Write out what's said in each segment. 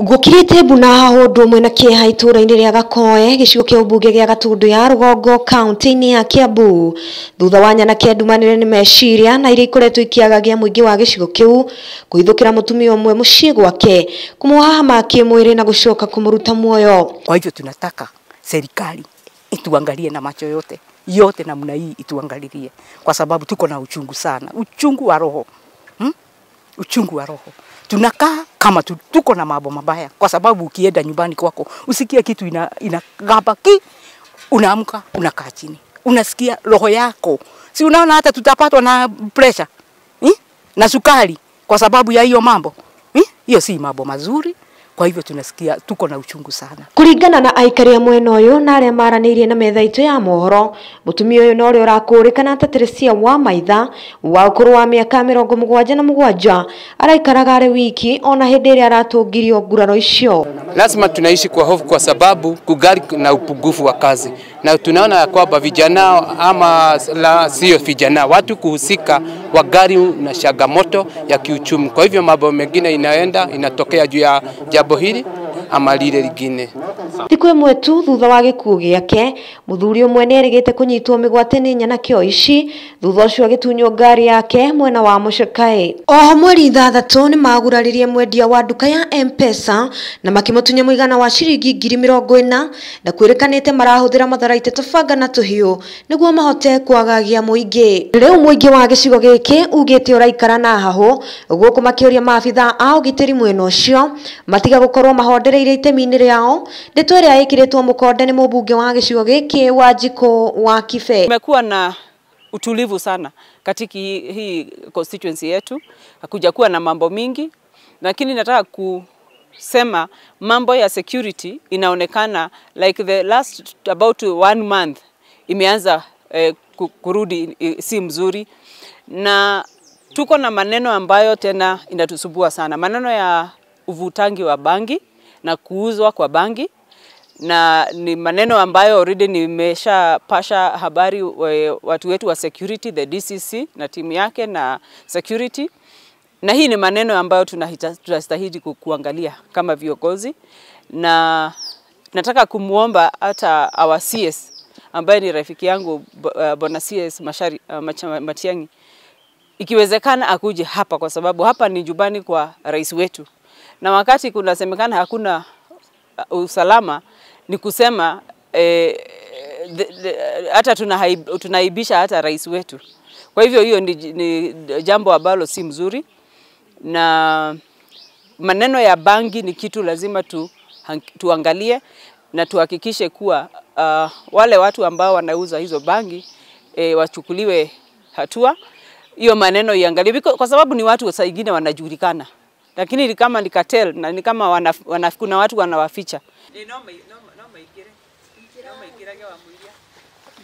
Gũkirĩte mbu na heho ũndũ ũmwe na kĩeha itũũra-inĩ rĩa Gakoe gĩcigo kĩa ũmbunge gĩa Gatũndũ ya rũgongo kaunti-inĩ ya Kiambu thutha wa nyanake ndumanĩre nĩ meciria na iria ikoretwo ikĩagagia mũingĩ wa gĩcigo kĩu kũhithũkĩra mũtumia ũmwe mũciĩ gwake kũmũhahama kĩmwĩrĩ na gũcoka kũmũruta muoyo. Kwa hivyo tunataka serikali ituangalie na macho yote yote namna hii ituangalilie, kwa sababu tuko na uchungu sana, uchungu wa roho, Uchungu wa roho. Tunakaa kama tuko na mambo mabaya, kwa sababu ukienda nyumbani kwako usikie kitu inagaba ki, unaamka unakaa chini, unasikia roho yako, si unaona hata tutapatwa na pressure na sukari kwa sababu ya hiyo mambo. Hiyo si mambo mazuri. Kwa hivyo tunasikia tuko na uchungu sana. Kuringana na aikari a mwena ũyũ na arĩa maranĩirie na metha itũ ya mohoro, mũtumia ũyũ na ũrĩa ũrakũrĩkana ta Teresia wa Maitha wa ũkũrũ wa mĩaka 77 araikaraga arĩ wiki ona hĩndĩ ĩrĩa aratũngirio nguraro icio. Lazima tunaishi kwa hofu kwa sababu kugali na upungufu wa kazi, na tunaona ya kwamba vijana ama la sio vijana, watu kuhusika wa gari na changamoto ya kiuchumi. Kwa hivyo mambo mengine inaenda inatokea juu ya jambo hili ama lile lingine. Thikũ ĩmwe tu thutha wa gĩkuũ gĩake, mũthuri ũmwe nĩerĩgĩte kũnyitwo mĩgwate nĩ nyanake o ici thutha ũcio agĩtunywo ngari yake mwena wa Mũcakaĩ. Oho mweri 6 nĩmaguraririe mwendia wa nduka ya M-Pesa na makĩmũtunya mũigana wa ciringi 40,000 na kwĩrĩkanĩte marahũthĩra matharaita tũbanga na tũhiũ nĩguo mahote kwagagia mũingĩ. Rĩu mũingĩ wa gĩcigo gĩkĩ ugĩte ũraikara na hahũ gũkũ makĩũria maabitha a ũgitĩri mwena ũcio matiga gũkorwo mahondereire itemi-inĩ rĩao. Ndeto ĩrĩa ĩkĩrĩtwo mũkonde nĩ mũmbunge wa gĩcigo gĩkĩ Wanjikũ wa Kibe. Kumekuwa na utulivu sana katika hii constituency yetu, hakujakuwa na mambo mingi, lakini nataka kusema mambo ya security inaonekana like the last about 1 month imeanza kurudi si mzuri, na tuko na maneno ambayo tena inatusumbua sana, maneno ya uvutangi wa bangi na kuuzwa kwa bangi, na ni maneno ambayo already nimeshapasha habari watu wetu wa security, the DCC na timu yake na security. Na hii ni maneno ambayo tunastahili kuangalia kama viongozi, na nataka kumuomba hata our CS ambaye ni rafiki yangu Bwana CS Matiang'i, ikiwezekana akuje hapa, kwa sababu hapa ni nyumbani kwa rais wetu. Na wakati kunasemekana hakuna usalama, ni kusema hata tunaibisha hata rais wetu. Kwa hivyo hiyo ni jambo ambalo si mzuri, na maneno ya bangi ni kitu lazima tuangalie na tuhakikishe kuwa wale watu ambao wanauza hizo bangi wachukuliwe hatua. Hiyo maneno iangaliwe kwa sababu ni watu saa nyingine wanajulikana, lakini ni kama ni cartel na ni kama kuna watu wanawaficha.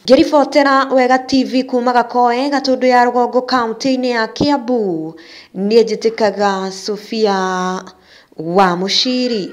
Ngĩribotera Wega TV kuma Gakoe Gatũndũ ya rũgongo kaunti-inĩ ya Kiambu, niĩ njĩtĩkaga Sophia wa Mũciri.